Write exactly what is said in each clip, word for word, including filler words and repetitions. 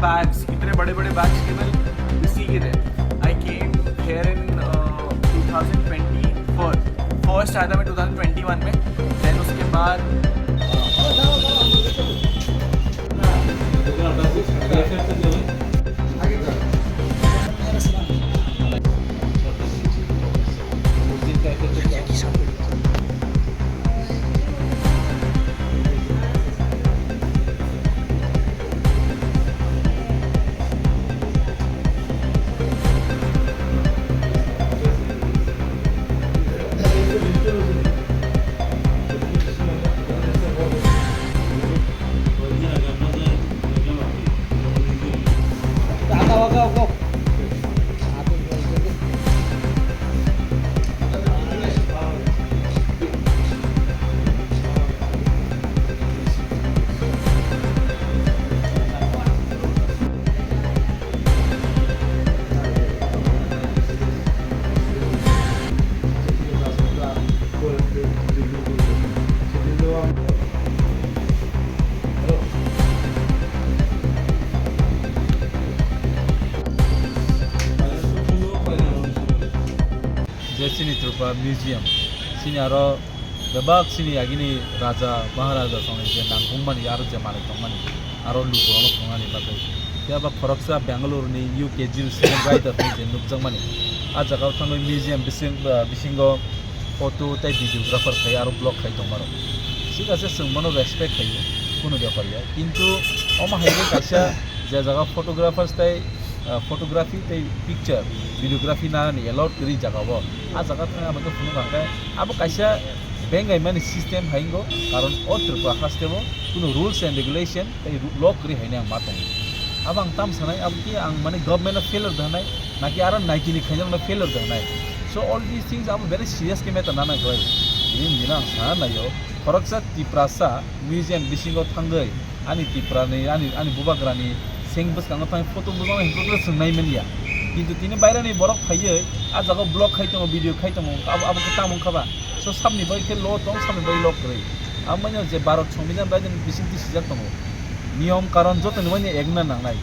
Bags, इतने बड़े बड़े bags केवल इसी के थे। I came here in uh, two thousand twenty-four। First आया था मैं two thousand twenty-one में, then उसके बाद Je chini Tripura Museum, chini aro bebak chini agini raja, maharaja songni je nangkukmani aro je manwi tongmani, aro lukurokno phunuknani bagwi. Phiya ba khoroksa Bangalore ni U K G student writer ni je nukjakmani, ah jagao thangwi museum bising, ah, bisingo photo tei videographer khai aro vlog khai tongmarok. Thik ase, chwng bono respect khaio, kunu bepar ya. Kintu omo hai khe kaisa je jaga photographers tei, ah, photography tei picture, videography nanani allowed kwrwi jagao, ah jaga thangwi abo khe phunuk kha khe abo kaisa bengaimani system hai wngo, karon o Tripura haste o kunu rules and regulation tei ru-, law kwrwi haino ang ma tongo. Abo ang tam sanai, abo khe ang mane government no failure da hanai, naki aro Nike ni khainai no failure da hanai. So all these things abo very serious khe matter nana khlai. Bini bini ang sana naio, khoroksa Tiprasa museum bisingo thangwi ani Tipra ni, ani, ani bubagra ni seng bwskango thangwi photo bujang hwnkhe khe swngnai manya. Kintu tini bairani borok phaiwi ah jaga vlog khai tongo, video khai tongo, abo, abo khe tamo wngkha ba? So sabni bai khe law tong, sabni bai law kwrwi. Abo manya je Bharat Songbidan bai bising twi sijak tongo. Niyom karon jotoni manya ek na nangnai.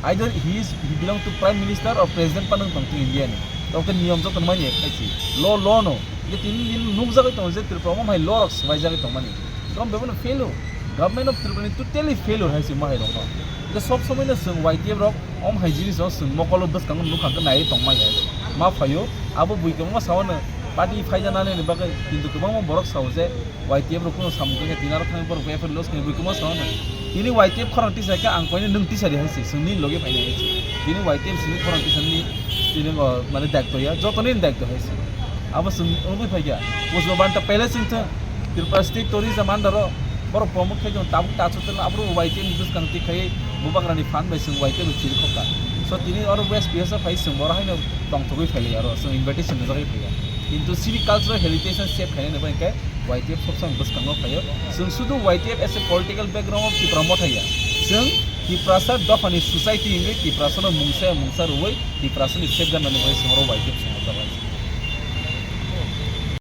Either he is, he belong to Prime Minister or President phano wng tong India ni. Tamo khe niyom jotoni manya ek khai si. Law, law no. Je tini din nukjagwi tongo je Tripura omo hai law rok swbaijagwi tongmani. Tamo bebono fail o. Government of Tripura ni totally failure hai se ma hai rok no. Je sob somoi no chwng Y T F rok om hai jinis no chwng mokolo bwskango nukha khe naiwi tongmani hai. Ma phaio, abo bui kwbangma sao no party phaijanani ni bagwi, kintu kwbangma borok sao je Y T F rok kuno samung khe tini aro thangwi borok F I R loss khe bui kwbangma sao no. Tini Y T F khorang tisa khe ang koino nwng tisa di hai se, chwngni logi phainai hai se. Tini Y T F sini khorang tisa ni tini o mane daitw ya, jotoni daitw hai se. Abo chwng wngwi phaikha. Pushpa Banta palace wngthung, Tripura State Tourism under o borok promote khai tongo, tabuk ta chwng abo Y T F ni bwskang twi khai bubagrani phan bai chwng Y T F rok chiri khokha. So tini oro West Bihar phai chwng oro haino tongthogwi phailai aro chwng invitation rijagwi phaikha. Kintu chini cultural heritage no save khainani bai khe Y T F sob samung bwskango phaio. Chwng sudu Y T F as a political background o Tipra Motha ya. Chwng Tiprasa dophani society wngwi Tiprasano mungsa mungsa rwui Tiprasani safeguard nani bai chwng oro Y T F chwng rijak bai.